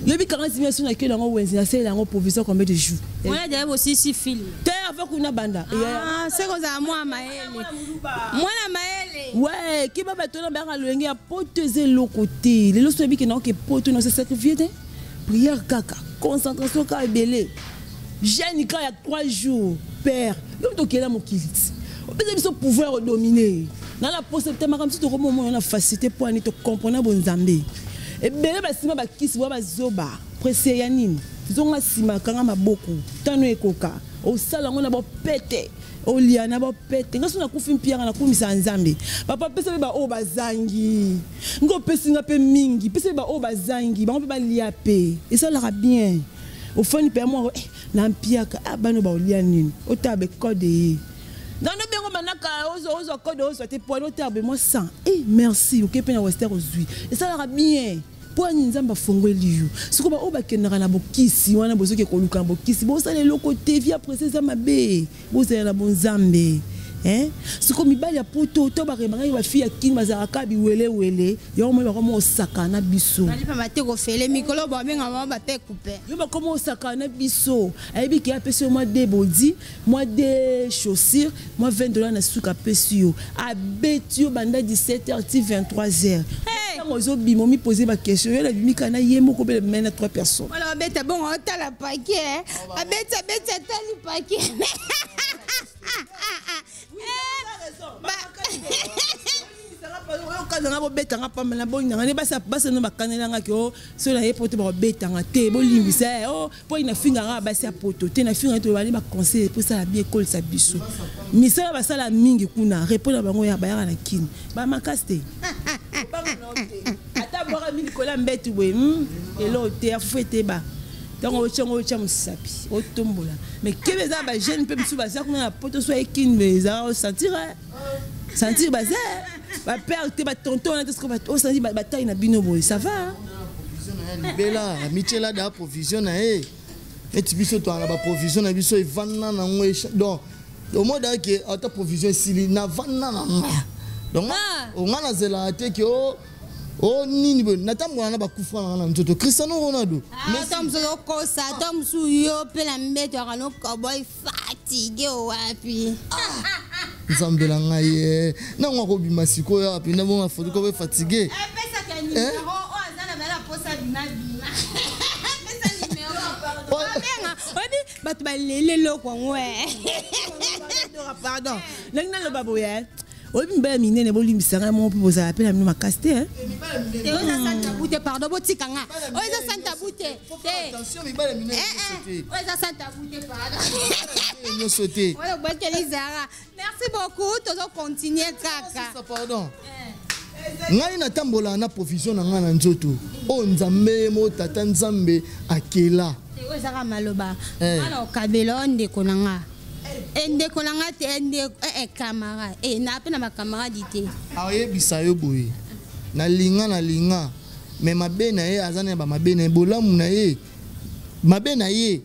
yobi 40 000 so nakeli yango wenze, nasalela yango provision combien de jours? Wana deya bosisi film. Te, avant kuna banda. Ah, se kozala mwana mayele, mwana mayele. Ouais, keba, bato wana bayaka lolenge ya poto, eza eloko te. Lelo so oyebi ke naoke poto, na se sacrifie te, prière kaka, concentration kaka ebele, jeûne kaka ya 3 jours. Père, yo moto okela mokili ti opesa biso pouvoir odomine na la posa te, makambo mosusu tokomomona na facilité mpo ani tocomprendre bonzambe. Ebele basima bakisi bwa bazoba presse ya nini, zonga nsima, kanga maboko, tano ekoka, osala yango na bopete, olia na bopete. Nga so nakufi mpianga, nakumisa Nzambe. Papa, pesa mpe baoyo bazangi. Nga opesi nga mpe mingi, pesa mpe baoyo bazangi, bango mpe balia mpe, esalaka bien. Ofandi mpe moko na mpiaka, ah, bano baolia nini? Otala bekode ye nano bengo manaka, ozwa code, ozwa te poani, otala be mwa 100, eh, merci, oke mpe na wester, ozwi, esalaka bien. Mpo ani Nzambe afongweli yo. Sikoyo baoyo bakendaka na bokisi wana, bozoki koluka na bokisi, bosala eloko te. Vie après eza mabe, bozala na bonzambe. Sikoyo mibali ya poto to bakembaka bafille ya Kini, bazalaka biwelewele. Yango moi bakoma osaka na biso. Balipama te, kofele mikolo babenga bango bape coupe. Yo bakoma osaka na biso, ayebi ke apesi yo mwa de body, mwa de chaussure, mwa 20 dollar na suka, apesi yo, abeti yo banda 17 heures ti 23 heures. Ntango ozobima, omipose baquestion, yo nabimi kaka na ye moko mpe me na 3 personnes. Wala babeta bongo, otala pake, abeti, abeti, atali pake. Okazanga bobetanga pamba na bolinganga nde basano bakanelangaki o so na ye poto, bakobetanga te, bolimbisa o mpo nafingaka basi ya poto te, nafingaka te. Bali baconseil mpo esala bien, ekolisa biso misala basala mingi kuna, repos na bango ya bayaka na Kini bamakasi te. Ata bwaka mi likolo ya mbetu boye, eloko te, afufu eteba. Ntango otyango, otya mosapi, otombola. Mais kebe, eza bajeune mpe mosusu baza kuna na poto, so ekini ezaka osentir sentir, baza bapère te, batonton wana te. Soki osandi batai na bino boye, ça va. Libela amitiela da provision na ye, neti biso toyaka na baprovision na biso, evanda nango. Donc omodaka ke ata provision esili, navanda na nga. Donc onga nazelaka te ke o nini boye, natambola na bakufa nanga na nzoto, Cristiano Ronaldo. Ata mosusu okosa, ata mosusu yo mpe na mbeto yaka no cowboy fatigue owapi. Nzambe na ngai ye nango akobima sikoyo awa mpenza bongo afoto kobe fatigue. Epesaka nimero oyo aza na bala posa bimabima, pesa nimero abenga. Oyebi bato baleli eloko yango. Pardon, ndenge naloba boye, oyebi mibali minene, bolimbisanga moko mpe bozala mpe na bino makasi te. Te, oyo eza sans tabou te, pardon, botika nga, oyo eza sans tabou te te. Oyo eza sans tabou te, pardon. Nyonso te. Oyo obwakeli Zara, merci beaucoup, tozocontinue kaka. Pardon, ngai natambolaka na provision na ngai na nzoto oyo Nzambe mo tata Nzambe akela. Oyo ezaka maloba ana okabela oyo ndeko na nga, ndeko na nga te, ndeko, camarade, na mpe na bacamarade te. Ayebisa yo boye. Nalinga, nalinga, mais mabe na ye aza na bamabe na ye, bolamu na ye, mabe na ye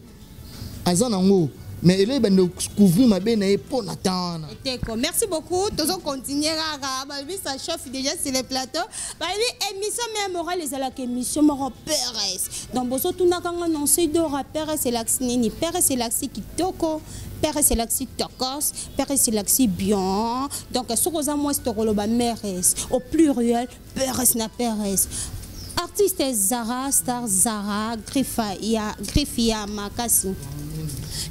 aza nango, mais eloko ebandi couvrir mabe na ye mpo na temps wana. Eteko, merci beaucoup. Tozo continuer kaka. Balobi ça chauffe déjà sur le plateau. Balobi émission mère morale ezalaka émission moko peres. Donc bozotunaka nga non dora peres elakisi nini? Peres elakisi kitoko, peres elakisi tokos, peres elakisi bien. Donc soki oza mwasi, tokoloba meres au pluriel, peres na peres. Artiste Zara Star, Zara Griffe ya griffe ya makasi.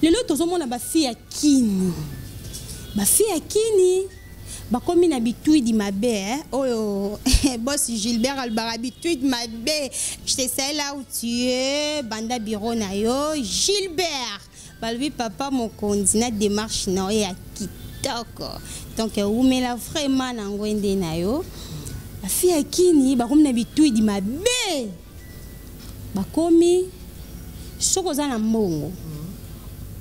Lelo tozomona bafille ya Kini, bafille ya Kini bakomi na bitwidi mabe, eh? Oyo boss Gilbert alobaka bitwidi mabe. Je te sais là où tu es, banda bureau na yo Gilbert. Balobi papa mokonzi na démarche na yo ya kitoko. Donc umela vraiment na ngwende na yo. Bafille ya Kini bakomi na bitwidi mabe. Bakomi soki oza na mbongo,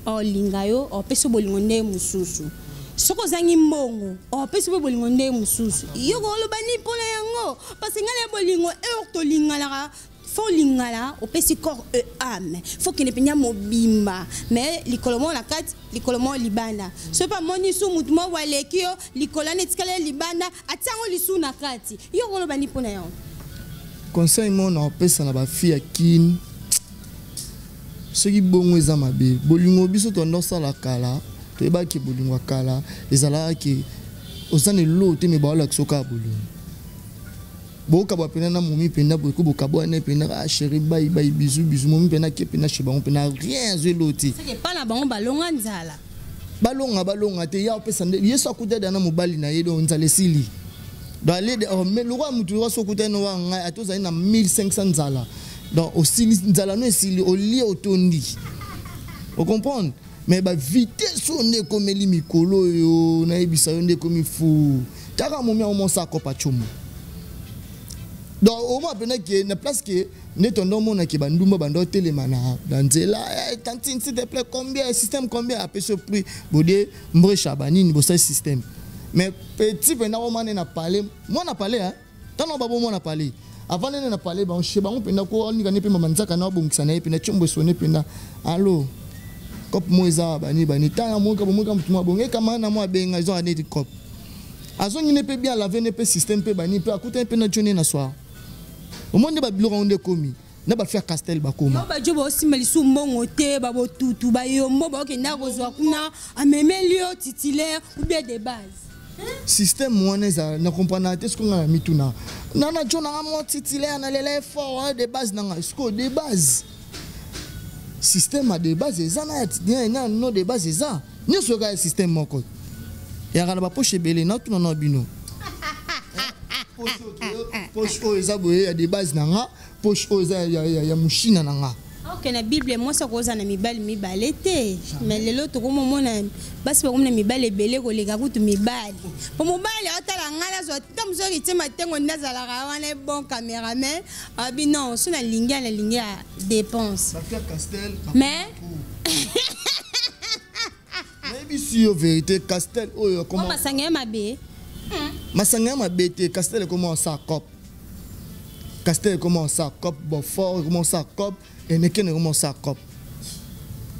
olinga yo, opesi bolingo nde mosusu. Soki ozangi mbongo, opesi mpe bolingo nde mosusu. Yo koloba nini mpona yango? Parce ngai na bolingo heure tolinganaka, faut olingana, opesi corps et âme, faut kende mpenza mobimba. Mais likolo moko na kati, likolo moko libanda. Soki mpe amoni su mutu moko aleki yo, likolo wana etikali ye libanda, atia yango lisu na kati. Yo koloba nini mpona yango? Conseil moko na opesa na bafille ya Kine: soki bongo eza mabe, bolingo biso tondo osala kala, toyebaki bolingo ya kala ezalaka ke oza na eloko te, me baolakisa kaka bolingo. Bokabwa mpena na momi mpena boye ko bokabwana mpena: "Ah chéri, bye bye, bisou bisou." Momi mpena ake mpena chez bango mpena rien, azwi eloko te. Seke epa na bango balonga nzala. Balonga, balonga te, ya opesa nde ye so akuta da na mobali na ye. Donc nzala esili. Donc ale oh, mais lokwa mutu lokwa so okuta no wa ngai, ata ozali na 1500, nzala donc osili, nzala no esili, olie, otondi, ocomprendre. Mais bavitesse oyo nde ekomeli mikolo oyo, nayebisa yo, nde ekomi fu taka momi yango mosa akopa tiomo. Donc omona mpena ke na place ke nde tondo omona ke bandumba bando otelema na nzela: "Eh, tantine, s'il te plaît, combien système, combien?" Apesi yo prix, bodie mbresha banini, bosali système. Mais petit mpenza omane na palais, mwana palais, hein? Ntango babomona palais, avant nene na palais, bango chez bango mpenza ko anika ne mpe mama nzaka na abongisa na ye mpenza tiombo esone mpenza alo cope mo eza bani bani tala moka bomoka motu mo abonge ekama na mo abenga ezo neti cope azongi ne mpe bien alave ne mpe système mpe bani mpe akutani mpe na joni na soir. Omoni nde babiloko yango nde ekomi na bafi ya Castel bakoma. Yo bajo baosimba lisu mbongo te, babotutu bayombo baokenda kozwa kuna, amemeli yo titulaire ou bien de base. Système wana ezala na comprendre te. Soki nga na mituna nana jo nanga mo titulaire nalela effort de base nanga, sikoyo de base, système ya de base eza na no de base eza nyonso kaka ya système moko eyaka na bapoche ebele. Natuna na bino: poche oyo eza boye ya de base na nga, poche oyo eza ya moshina na nga. Ok, na Bible mwasi akozala na mibali mibale te, mais lelo tokomomona basi bakomi na mibali ebele koleka kutu mibali. Po mobali atala ngai, nazwa ta mosu Héritier Matengo nde azalaka wana bon caméraman, abi non, so nalingi ya nalingi ya dépense. Mais Nayebisi yo vérité, Castel oyo. Masanga ya mabe. Masanga ya mabe te. Castel ekoma osala cop, Castel ekoma osala cop, Beaufort ekoma osala cop, Enekene ekoma osala cop.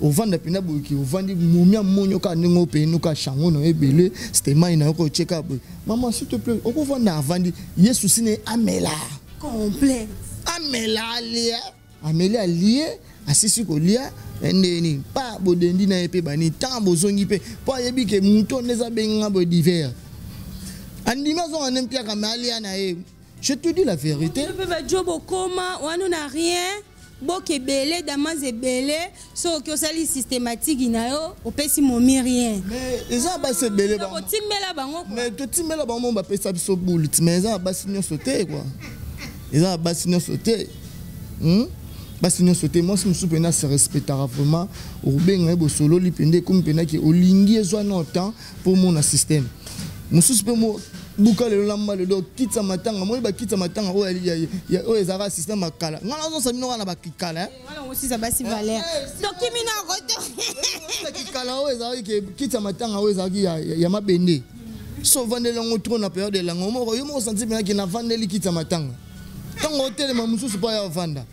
Ovanda mpena boyoki, ovandi momi amoni oka ndenge openi oka shango na yo ebele stemai na yo kotie kaka boye: "Mama, s'il te plaît." Okovanda, avandi ye, susi na ye, amela. Complet. Amela, alia, ameli, alie, asisi kolia ndenge nini pa bodendi na ye mpe bani ntango bozongi mpe mpo ayebi ke moto nde eza benga boye divers, andimi azonga nde mpiaka me alia na ye. Je te dis la vérité. Mpe bajo bokoma wana na rien, boka ebele, damas ebele. Soki osali systématique na yo, opesi momi rien. Mais eza basi ebele. Otimbela bango. Mais totimbela bango mo bapesa biso bule ti, mais eza na basi nyonso te kua, eza na basi nyonso te, Basi nyonso te. Mwasi mosusu mpena se respectaka vraiment, okobenga ye, bosololi mpenza, ekomi mpena ke olingi ezwa na temps mpo omona système mosusu mpe buka lelo, lamba lelo, kitisa matanga. Moi bakitisa matanga oyo ezalaka système ya kala. Ngai nazosa bino kaka na bakikala. Osisa basi valeur, tokimi na koto. Kikala oyo ezalaki ke kitisa matanga oyo ezalaki ya mabende. So ovandeli yango trop na periode elanga moko, yo moko santi mpenaki navandeli kiti ya matanga, ntango otelema mosusu mpo aya ovanda.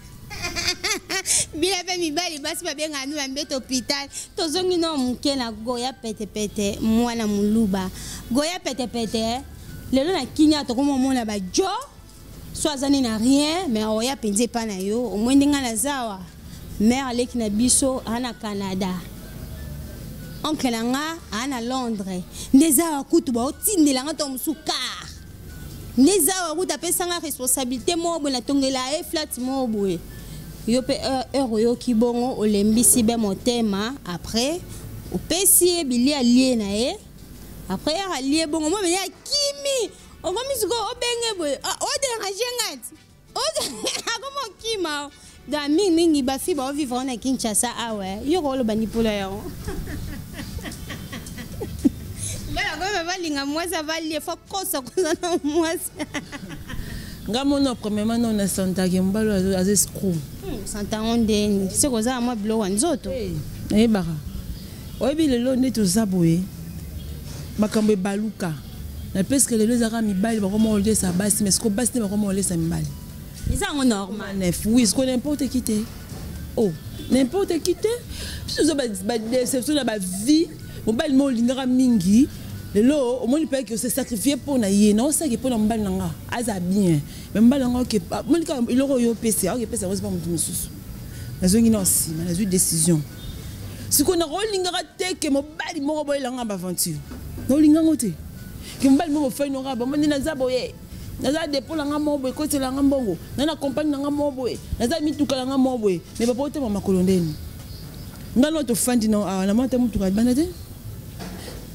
Bila mpe mibali basi babengaka no bambeto hôpital. Tozongi no moke na Goya Petepete, mwana moluba Goya Petepete. Lelo na Kinia tokomomona bajo so aza nde na rien, mais oya mpenza epa na yo. Omoi ndenge naza awa, mare aleki na biso aa na Canada, oncle na nga aa na Londres, nde eza awa kutu baotindela nga to mosusu car nde eza awa kutu apesanga responsabilité moko boye, natongela ye flat moko boye. Yo mpe heure oyoki bongo, olembisi be motema. Après opesi ye bilia, alie na ye. Après heure alie bongo, mo bene akimi, okomi sikoyo obenge boye, odéranger nga ti akoma okima. Donc mingimingi bafi baovivre na Kinshasa awa, yo koloba nipola yango, bana koyeba balinga mwasi avalie fo kosa koza na mwasi. Nga mona, premièrement no nasantaki mobali oyo aza escroc. Santango ndeni soki oza na mwa biloko ya nzoto? Nayebaka, oyebi, lelo nde toza boye, makambo ebaluka na peske. Lelo ezalaka mibali bakoma kolesa basi, mais siko basi nde bakoma kolesa mibali. Eza yango normal? Nef, oui, siko n'importe qui te, oh, n'importe qui te. Biso toza badéception na bavie. Mobali mo olingaka mingi, lelo omoni mpe ose sacrifier mpo na ye. Naosaki mpo na mobali na nga aza bien, mais mobali na nga oke moni kaka eloko oyo opesi, aoki epesa yango mpa moto mosusu. Nazongi na nsima, nazwi décision. Sikoyo nakolingaka te ke mobali moko boyelanga baaventure. Naolingango te ke mobali moko bofai nonga bamoni naza boye, naza depo na nga moko boye, ekotela nga mbongo na na kompani na nga moko boye, naza mituka na nga moko boye. Mais papa, otema makolo ndeni nga no tofandi na awa, namona te motuka libanda te,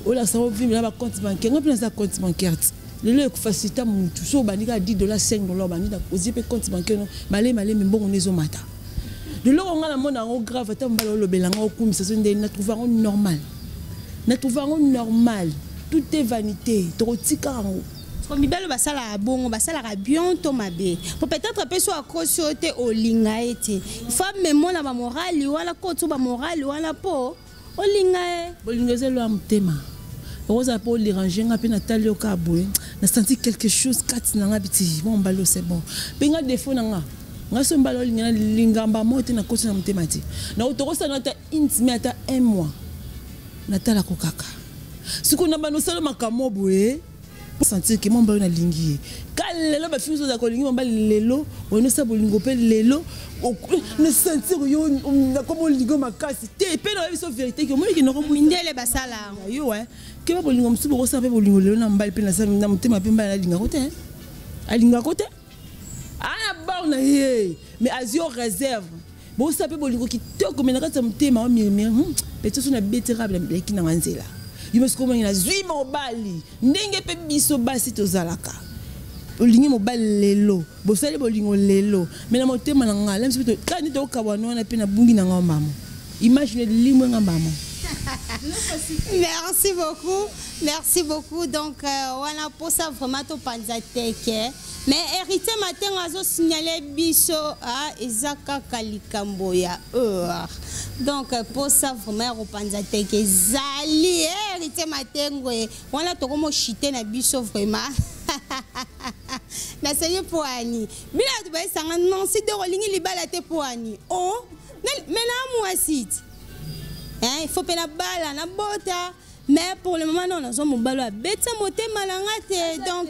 olakisa ngo vimbi na bacompte bancaire. Nga mpe naza compte bancaire te. Lelo ekofacilita mutu so obandi kaka 10 dollar, 5 dollar, obandi ozwi mpe compte bancaire no malemi malemi, mbongo no ezomata. Leloko nga namona yango grave, ata mobali olobela nga, okumisa so ndeni, natrouve yango normal, natrouve yango normal. Tout est vanité, tokotika yango. Mibali basalaka bongo, basalaka bien to mabe? Po peut-être mpe so akosi oyo te, olinga ye te, il faut amemona bamorali wana, koti bamorali wana mpo olinga ye. Bolingo eza elo ya motema. Okozala mpo odéranger nga mpe natali yo kaka boye, nasanti quelque chose kati na nga biti bon, mbali c'est bon. Mpe nga défaut na nga, nga so mbali olinga na lingamba moko te, nakoti na motema te. Tokosala ata une semaine, ata un mois, natalako kaka. Sikoyo na bando osala makambo boye, sentir ke mwa mobali nalingi ye. Ka lelo bafimi ozala kolingi mobali lelo, oyini osala bolingo mpe lelo na sentir yo nakoma olingo makasi te. Mpe na oyebi so vérité ke omoniki noko. Mindele basala. Yo keba bolingo mosusu, bokosala mpe bolingo lelo na mobali mpe na motema mpe mobali alingako te, alingako te, aa na bar na ye, mais azwi yo réserve. Bosala mpe bolingo kitoko, mais na kati ya motema omurmure peut-être so nabetera leki nanga nzela yo. Mpe sikoyo nazwi mobali ndenge mpe biso basi tozalaka, olingi mobali lelo, bosali bolingo lelo, mais na motema na nga lamisi mpe kaka nde tokabwana wana mpe nabungi na nga mama, imagine limwe nga mama. Merci beaucoup, merci beaucoup. Donc wana posa vraiment topanza teke, mais Héritier Matengo azosignale biso, ah, eza kaka likambo ya heure. Donc posa vraiment ya kopanza teke ezali. Héritier Matengo wana tokomoshite na biso vraiment. Nasengi mpo ani bino bato bayesanga Nancy de olingi libala te, mpo ani o me na mwasi ti, il faut mpe nabala, nabota. Mais pour le moment non, nazwa mobali abetisa motema na nga te. Donc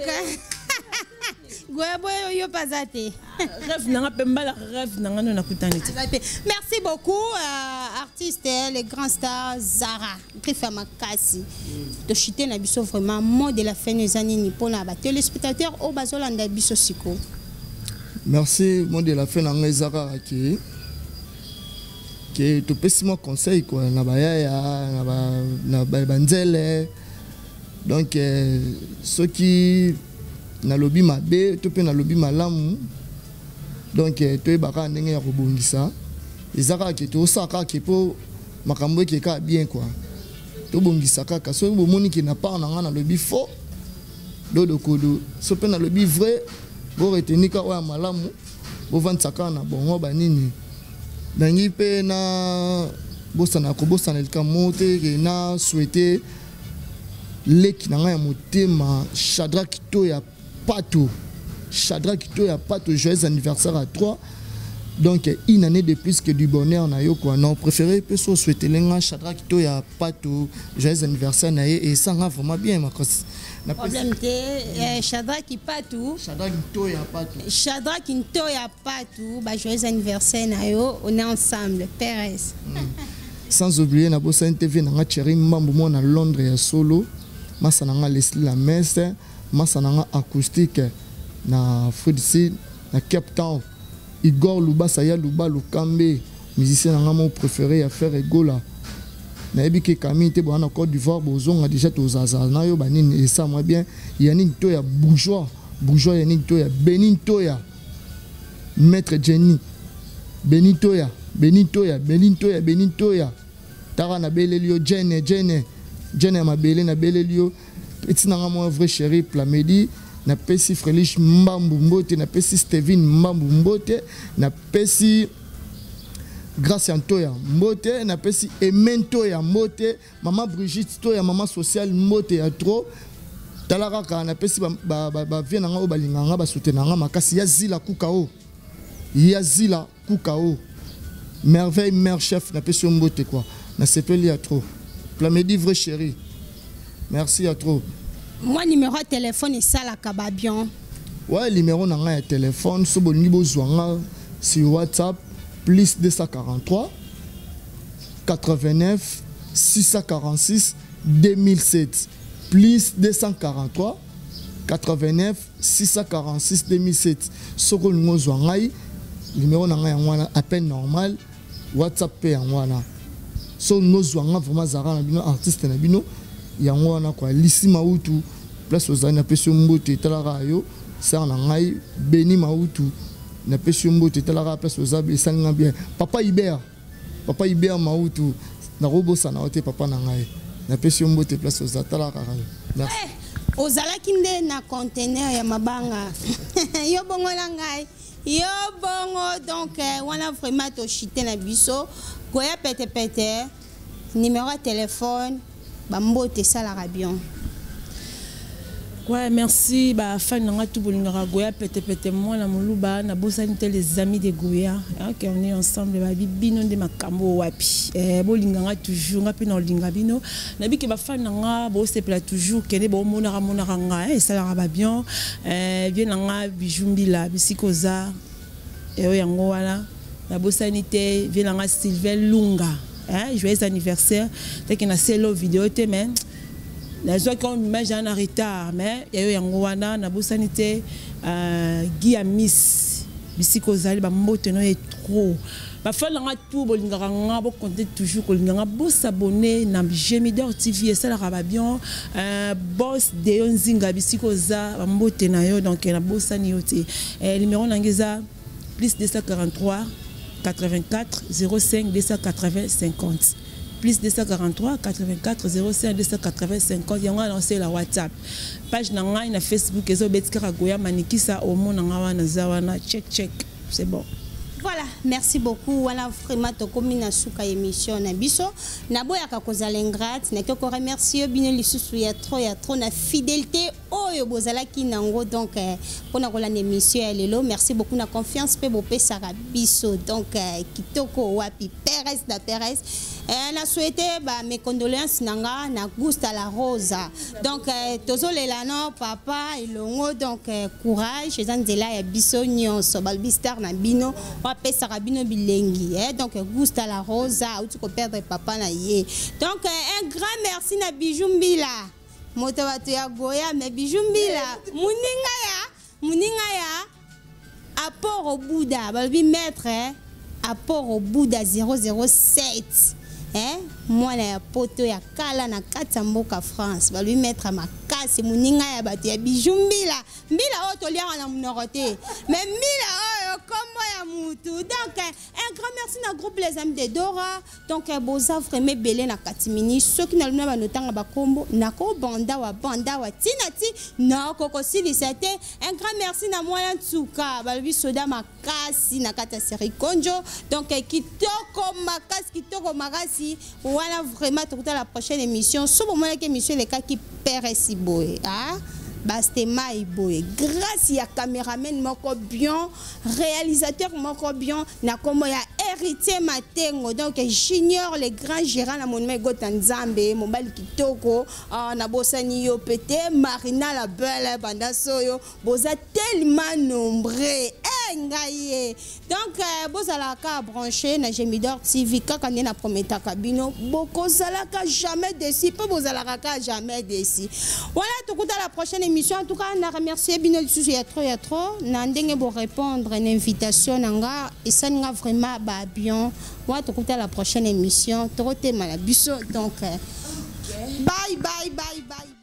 goya boye, yo mpe aza te. Rêve nanga mpe mbala, rêve nanga no nakutani te. Merci beaucoup, artiste, le grand star Zara Griffe ya makasi. Toshite na biso vraiment, mot de la fin eza nini mpona batéléspectateur oyo bazolanda biso sikoyo? Merci. Mot de la fin nanga eza kaka ke topesi mwa conseil quoi na bayaya na banzele. Donc soki nalobi mabe to mpe nalobi malamu, donc toyeba kaka ndenge ya kobongisa. Eza kaka ke tosala kaka ke mpo makambo eke kaka bien quoi, tobongisa kaka. Soki bomoni ke na part na ngai nalobi faux, dodokodo, so mpe nalobi vrai, boretenir kaka oyo ya malamu, bovandisa kaka na bongo banini. Nangi mpe na bosana kobosana likambo moko te ke na souhaite. Leki na ngai ya motema Shadrack Toya Pato. Shadrack Toya Pato, joyeux anniversaire à toi. Donc une année de plus que du bonheur na yo quoi. Non, préféré peut so souhaiter lenga Shadrack Toya Pato, joyeux anniversaire na ye et ça nga vraiment bien ma cause. Problème te eh, Shadrack Pato. Shadrack Toya Pato. Shadrack Toya Pato, ba joyeux anniversaire na yo, on est ensemble, Perez. Sans oublier na bossa TV na nga Thierry Mbambu moi na Londres ya solo. Massa na nga Leslie la messe, massa na nga acoustique na Fredsi na Cape Town. Igor Lubasa ya Luba Lukambe, musicien na nga mon préféré ya faire Egola. Nayebi ke Camille te bwana Côte d'Ivoire bozonga déjà tozaza na yo banini et ça moi bien Yannick Toya bourgeois, bourgeois Yannick Toya, Benin Toya, Maître Jenny, Benin Toya, Benin Toya, Benin Toya, Benin Toya. Tara na beleli yo Jene, Jene, Jene ya mabele na beleli yo. Petit na nga moi vrai chéri Plamedi, na pesi Frelich Mbambu Mbote, na pesi Steven Mbambu Mbote, na pesi Grâce Ntoya Mbote, na pesi Aimé Ntoya Mbote, Maman Brigitte Ntoya, Maman Sociale Mbote ya trop. Tala kaka na pesi ba vie na nga oyo balingaka nga, ba soutenir nga makasi ya Zila Kukao. Ya Zila Kukao. Merveille mère chef na pesi yo mbote quoi. Na sepeli ya trop. Plamedi vrai chéri. Merci à trop. Moi numéro de téléphone et ça la kababion. Ouais, numéro na nga ya téléphone so bolingi bozwa nga sur WhatsApp plus 243 89 646 2007 plus 243 89 646 2007. Soko lingo zwa ngai numéro na ngai yango wana appel normal WhatsApp pe yango wana. So no zwa nga vraiment zara na bino artiste na bino yango wana quoi. Lisi Mautu place ozali na pesi yo mbote etalaka yo sœur na ngai Beni Mautu na pesi yo mbote etalaka place ozali esali nga bien. Papa Hubert, Papa Hubert Mautu nakobosana yo te papa na ngai na pesi yo mbote place ozali etalaka yo. Merci. Eh, ozalaki nde na conteneur ya mabanga. Yo bongo na ngai. Yo bongo donc wana vraiment to chiter na biso. Goya pete pete numéro de téléphone ba mbote salaka bien. Ouais, merci ba fan nga tout bolingaka Goya pete pete moi na moluba na bosani te les amis de Goya. OK, on est ensemble ba bino nde makambo wapi. Eh bolinganga toujours nga pe na olinga bino. Na biki ba fan nga bo sepela toujours kende bo monaka monaka nga et salaka ba bien. Eh bien nga bijumbila bisikoza. Et yango wana na bosani te bien nga Sylvain Lunga. Hein, joyeux anniversaire. T'es que na selo vidéo te mais nazwaki en image en retard mais yayo yango wana na bosani te Guy Amis bisiko zali ba mbote no est trop ba fan nga tout bolingaka nga bo compter toujours kolinga nga bo s'abonner na Gemidor TV et ça la bien boss de Nzinga bisiko za ba mbote na yo donc na bosani yo te numéro na ngeza plus 243 84 05 280 50 plus 243 84 05 280 50 yango lancé la WhatsApp page na ngai na Facebook ezo betika Goya Manikisa au mona nga wana za wana check check c'est bon. Voilà, merci beaucoup. Voilà vraiment tokomi na suka émission na biso. Na boyaka kozala ingrate, na ko remercier bino lisusu ya trop na fidélité oyo bozalaki nango donc pona kolanda émission ya lelo. Merci beaucoup na confiance pe bopesaka biso. Donc kitoko wapi Perez na Perez. Na souhaité ba mes condoléances nanga na Gusta la Rosa. Donc tozolela no papa elongo donc courage ezanzela ya biso nyonso balbi star na bino wapesaka bino bilengi donc Gusta la Rosa outi ko perdre papa na ye. Donc un grand merci na Bijou Mbila. Moto bato ya Goya mais Bijou Mbila muninga ya apport au Bouddha balbi maître apport au Bouddha 007. Hein mwana ya poto ya kala na kati ya mboka France ba lui mettre makasi muninga ya bato ya Bijou Mbila Mbila oyo toliaka na monoko te mais Mbila oyo kombo ya ya mutu. Donc un grand merci na groupe Les Amis de Dora. Donc boza vraiment ebele na katimini. Soki nalobi na banotanga bakombo, nakobanda wa banda wa ntina ti nakokosilisa te. Un grand merci na mwana ntuka, balobi soda makasi na kati ya série Konjo. Donc kitoko makasi, kitoko makasi wana. Vraiment, tokuta la prochaine émission. So bomonaki émission elekaki peresi boye, ah? Bastemai boye, grâce ya caméraman moko bien, réalisateur moko bien na kombo ya Héritier Matengo. Donc Junior, le grand gérant na monument Egota Nzambe, mobali kitoko. Nabosani yo pe te, Marina la Belle. Banda soyo boza tellement nombreux, eh, ngai ye. Donc bozalaka branché na Gemidor TV kaka nde na prometaka bino, bokozalaka jamais déçu, mpo bozalaka kaka jamais déçu. Voilà, tokuta la prochaine émission. En tout cas, na remercier bino lisusu ya trop, ya trop, na ndenge borépondre na invitation na nga. Esali nga vraiment babion. Wana, tokuta la prochaine émission, tokotema na biso. Donc bye bye bye bye.